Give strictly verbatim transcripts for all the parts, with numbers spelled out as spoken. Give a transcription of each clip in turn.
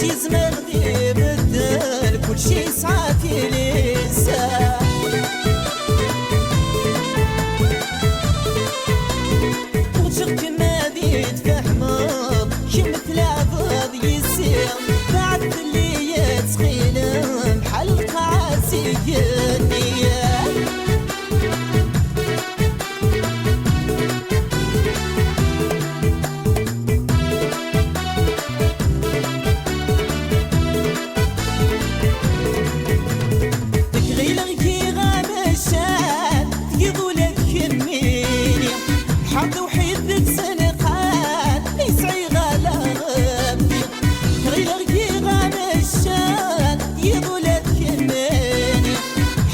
Yezmer ad ibeddel kullec, yesɛa tilisa. Ur ǧǧiɣ-kem ad iyi-tfehmeḍ, kemm tleɛbeḍ yis-i. Beɛɛed fell-i, ttxil-m, bḥal lqaɛa s igenni. Nekk ɣileɣ giɣ ameccan, tgiḍ ula d kemmini. Ḥaḍ wḥid deg-sen lqal, i sɛiɣ ala Rebbi. Ɣileɣ giɣ ameccan, tgiḍ ula d kemmini.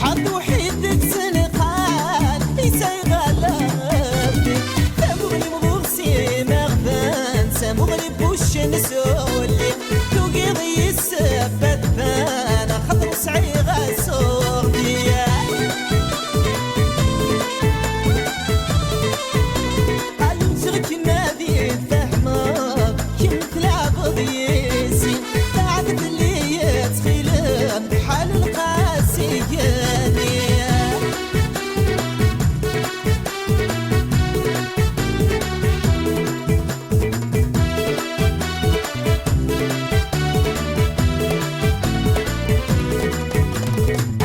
Ḥaḍ wḥid deg-sen lqal, i sɛiɣ ala Rebbi. Tamuɣli-m ɣur-s imeɣban, tamuɣli n wuccen s ulli. Tugiḍ yis-s ad tban, axaṭer ur sɛiɣ asurdi. Ay ur ǧǧiɣ-kem ad iyi-tfehmeḍ, kemm tleɛbeḍ yis-i. Beɛɛed fell-i, ttxil-m, bḥal lqaɛa s igenni.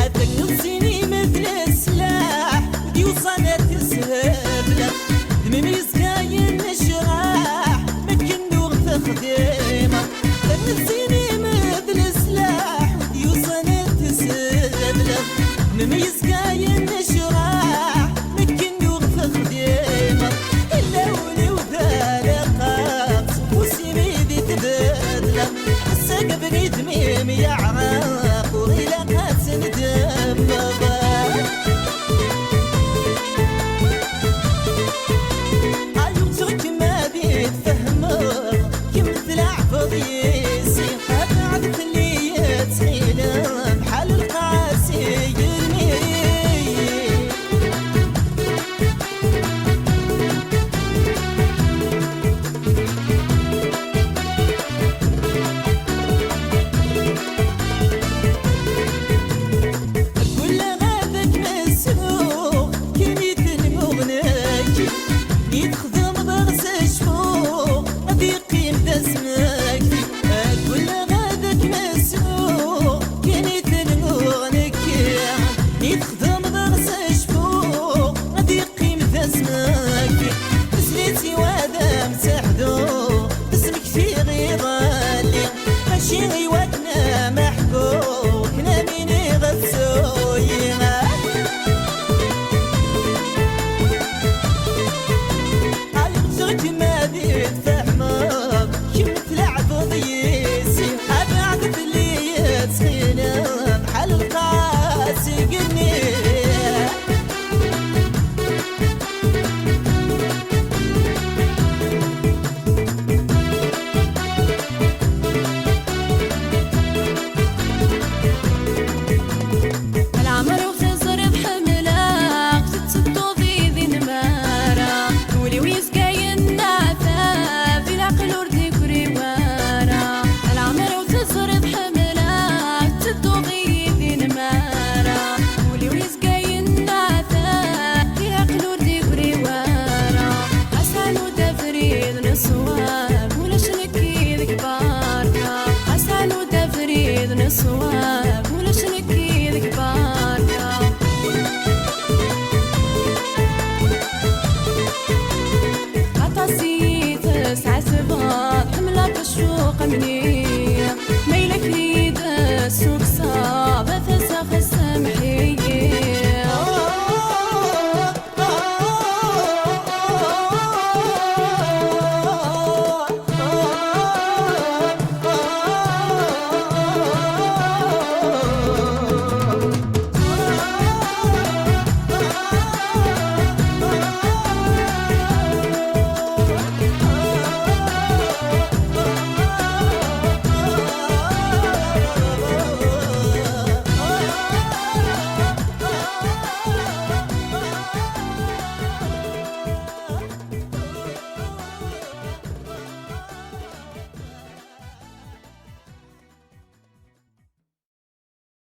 Ad d-nɣezzin imed leslaḥ, d yuẓan ad t-shebleɣ. D mi yezga yennecraḥ, makken ur texdimeḍ. Ad d-nɣezzin imed leslaḥ, d yuẓan ad t-shebleɣ. D mi yezga yennecraḥ, makken ur texdimeḍ. Illa ul-iw d alaqaq, s ufus-im i d-tbedleḍ. Ass-agi abrid-im yeɛreq, ur ilaq ad tendemmeḍ. Ay ur ǧǧiɣ-kem ad iyi-tfehmeḍ, kemm tleɛbeḍ yis-i. Beɛɛed fell-i, ttxil-m, bḥal lqaɛa s igenni. Ggulleɣ ad ak-mesleɣ, kan i tennuɣ nekk. Mi txedmeḍ ɣer s acfu, ad yeqqim d asmekti. Ggulleɣ ad ak-mesleɣ, kan i tennuɣ nekk. Mi txedmeḍ ɣer s acfu,